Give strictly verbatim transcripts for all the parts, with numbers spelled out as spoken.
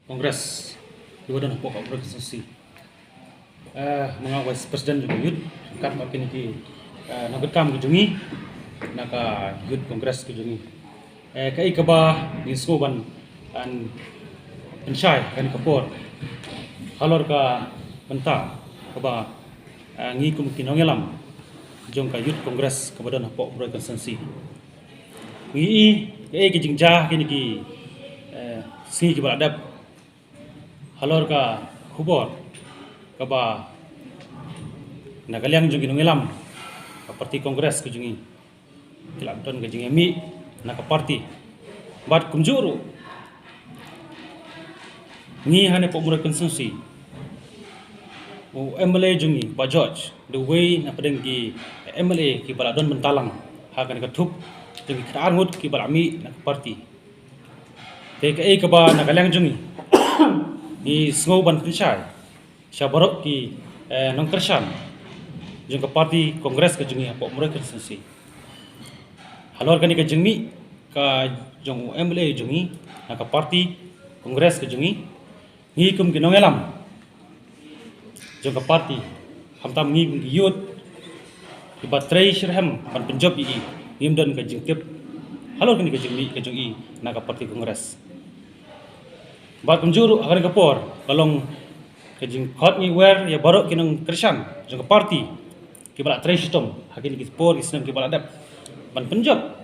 Congress kiba don hapoh ka Umroi constituency. Eh, ma nga Vice President jong ka Youth, kat ma kine ki, eh, nongkitkam ki jong ngi na ka Youth Congress ki jong ngi. Eh, kaei kaba ngi sngew ban, ban pynshai ha kane ka por halor ka bynta kaba, eh, ngi kum ki nongïalam jong ka Youth Congress kaba don hapoh Umroi constituency. Ngi i, eh, ka jingjia kine ki, eh, sngi kiba la dep halor ka khubor kaba na ka liang jong ki nongïalam ka party Congress ka jong ngi ki la don ka jingïamih na ka party. Bad kumjuh ruh ngi hangne hapoh Umroi constituency, u M L A jong ngi Bah George, da uwei na pdeng ki M L A kiba la don bynta lang ha kane ka thup jong ki khatar ngut kiba la mih na ka party. Te kaei kaba na ka liang jong ngi, ngi sngew ban pynshai sha baroh ki, eh, nongkyrshan jong ka party Congress ka jong ngi hapoh Umroi constituency halor kane ka jingmih ka jong u M L A jong ngi na ka party Congress ka jong ngi. Ngi kum ki nongïalam jong ka party, khamtam ngi kum ki youth kiba trei shitrhem ban pynjop ïa i, ngim don ka jingtip halor kane ka jingmih ka jong i na ka party Congress. Bad kumjuh ruh ha kane ka por ka long ka jingkhot ngi wer ïa baroh ki nongkyrshan jong ka party kiba la trei shitom ha kine ki por ki snem kiba la dep ban pynjop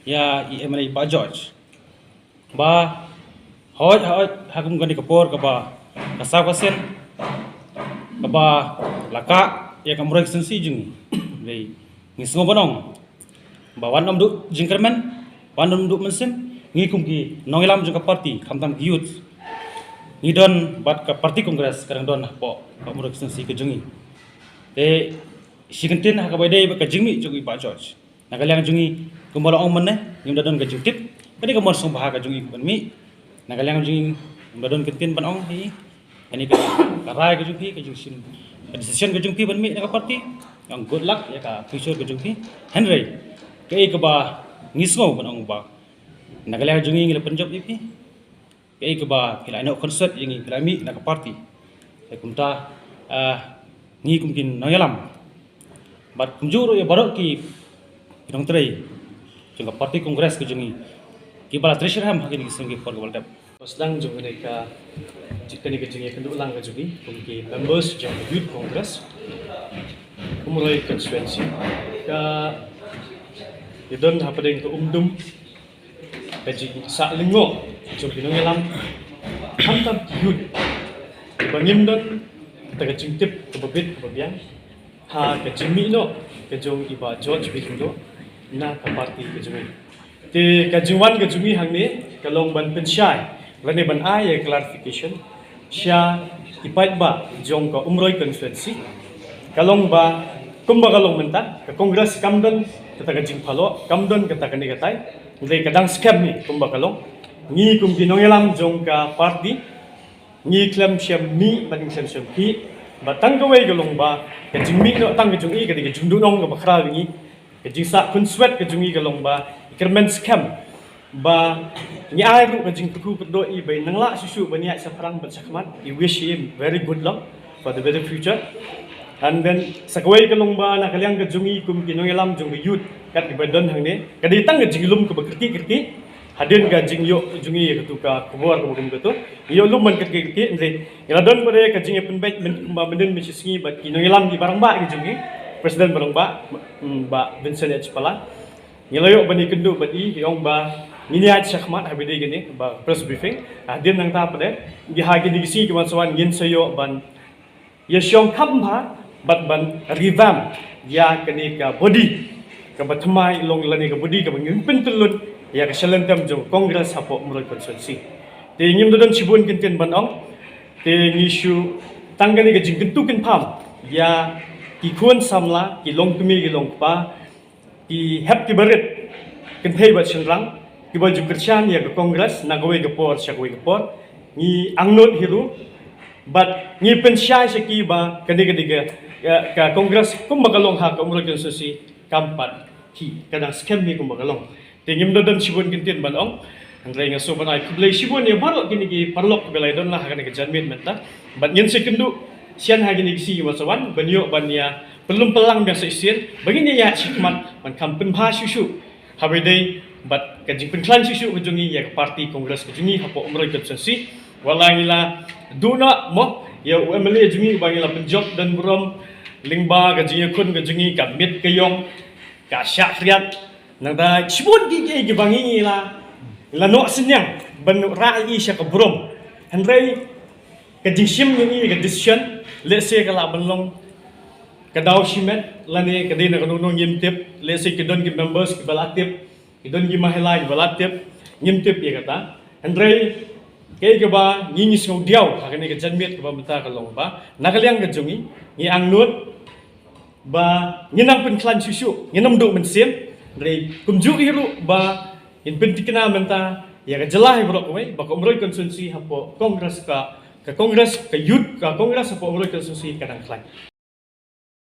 ïa i M L A Bah George. Ba hoi, hoi, ha kum kane ka por kaba ka saw ka sien kaba la kah ïa ka Umroi constituency jong ngi. Dei ngi sngew ban ong ba wat nym duh jingkyrmen, wat nym duh mynsiem, ngi kum ki nongïalam jong ka party, khamtam ki youth, ngi don bad ka party Congress ka dang don hapoh ka Umroi constituency ka jong ngi. Te shi kyntien ha kaba dei bad ka jingmih jong i Bah George. Na ka liang jong ngi, kumba la ong mynne, ngim da don ka jingtip. Kane ka mon sngewbha ka jong ngi ban mih. Na ka liang jong ngi, ngim da don ka ktien ban ong hi. Kane ka, ka rai ka jong phi, ka jingshim, ka decision ka jong phi ban mih na ka party. Ong good luck ïa ka future ka jong phi. Hynrei kaei kaba ngi sngew ban ong ba, na ka liang jong ngi ngi la pynjop ïa phi. Kaei kaba phi la ïehnoh kynset ïa ngi, phi la mih na ka party. Te kumta, ah, ngi kum ki nongïalam bad kumjuh ruh ïa baroh ki nongtrei jong ka party Congress ka jong ngi kiba la trei shitrhem ha kine ki snem ki por kaba la dep. Ba sdang jong kane ka, kane ka jingïakynduh lang ka jong ngi kum ki members jong ka Youth Congress Umroi constituency, ka ïadon hapdeng ka umdum ka jingsah lyngngoh jong ki nongïalam, khamtam ki youth, ba ngim don kata ka jingtip kaba bit kaba biang ha ka jingmih noh ka jong i Bah George B. Lyngdoh na ka party ka jong ngi. Te ka jingwan ka jong ngi hangne ka long ban pynshai lane ban ai ïa clarification sha i paidbah jong ka Umroi constituency. Ka long ba kumba ka long mynta, ka Congress kam don kata ka jingphalok, kam don kata kane katai. Hynrei ka dang skhem hi kumba ka long. Ngi kum ki nongïalam jong ka party, ngi khlem shym mih bad ngi khlem shym khih. Bad tang kawei ka long ba ka jingmih noh tang ka jong i ka dei ka jingduhnong kaba khraw ïa ngi. Ka jingsah khunswet ka jong ngi ka long ba i kyrmen skhem ba ngi ai ruh ka jingkyrkhu kyrdoh i ba in nang lah shuh shuh ban ïaid shaphrang ban shakhmat. I wish him very good luck for the very future. And then sa kawei ka long ba na ka liang ka jong ngi kum ki nongïalam jong ka youth kat kiba don hangne, ka dei tang ka jinglum kaba kyrkieh kyrkieh. Hadien ka jingïoh jong ngi ïa katu ka khubor kaba kum katu, ngi ïoh lum ban kyrkieh kyrkieh, hynrei ngi la don pat ka jingïapynbeit mynba mynnin mynshisngi bad ki nongïalam kiba rangbah ki jong ngi, President ba rangbah, mm, Bah Vincent H Pala. Ngi la ïoh ban ïakynduh bad i, i ong ba ngin ïaid shakhmat ha kaba ïadei kane ba press briefing. Hadien nangta pat, ngi ha kine ki sngi kiban sa wan ngin sa ïoh ban ïashong kham bha bad ban revamp ïa kane ka body kaba thymmai long lane ka body kaba ngin pyntyllun ïa ka shalynter jong Congress hapoh Umroi constituency. Te ngim da don shibun kyntien ban ong. Te ngi shu tang kane ka jingkyntu kynpham ïa ki khun samla, ki longkmie ki longkpa, ki hep ki barit, kynthei bad shynrang, kiba ju kyrshan ïa ka Congress na kawei ka por sha kawei ka por. Ngi angnud hi ruh bad ngi pynshai sha ki ba kane ka dei ka, ka, ka Congress kumba ka long ha ka Umroi constituency kam pat hi, ka dang skhem hi kumba ka long. Te ngim da don shibun kyntien ban ong. Hynrei nga sngewbha ban ai khublei shibun ïa baroh kine ki paralok kiba la ïadon lang ha kane ka janmiet mynta. Bad ngin sa ïakynduh shen ha kine ki sngi kiba sa wan ban ïoh ban ïa pynlong pynlang biang sa shisien ba ngin ïa ïaid shakhmat ban kham pynbha shuh shuh ha kaba ïadei bad ka jingpynkhlaiñ shuh shuh ka jong ngi ïa ka party Congress ka jong ngi hapoh Umroi constituency. Wat la ngi la duh noh mo ïa u MLA jong ngi ba ngi la pynjop don burom lyngba ka jingïakhun ka jong ngi, ka miet ka ïong, ka shah khriat, nangta shibun kiei kiei kiba ngi la, la noh synñiang ban rah ïa i sha ka burom. Hynrei ka jingshim jong i, ka decision, lehse ka lah ban long ka daw shimet lane ka dei na kano kano ngim tip. Lehse ki don ki members kiba la tip, ki don ki mahila kiba la tip, ngim tip ïa kata. Hynrei kaei kaba ngi ngi sngewdiaw ha kane ka janmiet kaba mynta ka long ba na ka liang ka jong ngi, ngi angnud ba ngin nang pynkhlaiñ shuh shuh, ngin ym duh mynsiem. Hynrei kumjuh hi ruh ba ngin pyntikna mynta ïa ka jylla hi baroh kawei ba ka Umroi constituency hapoh Congress, ka, ka Congress, ka youth ka Congress hapoh Umroi constituency ka dang khlaiñ.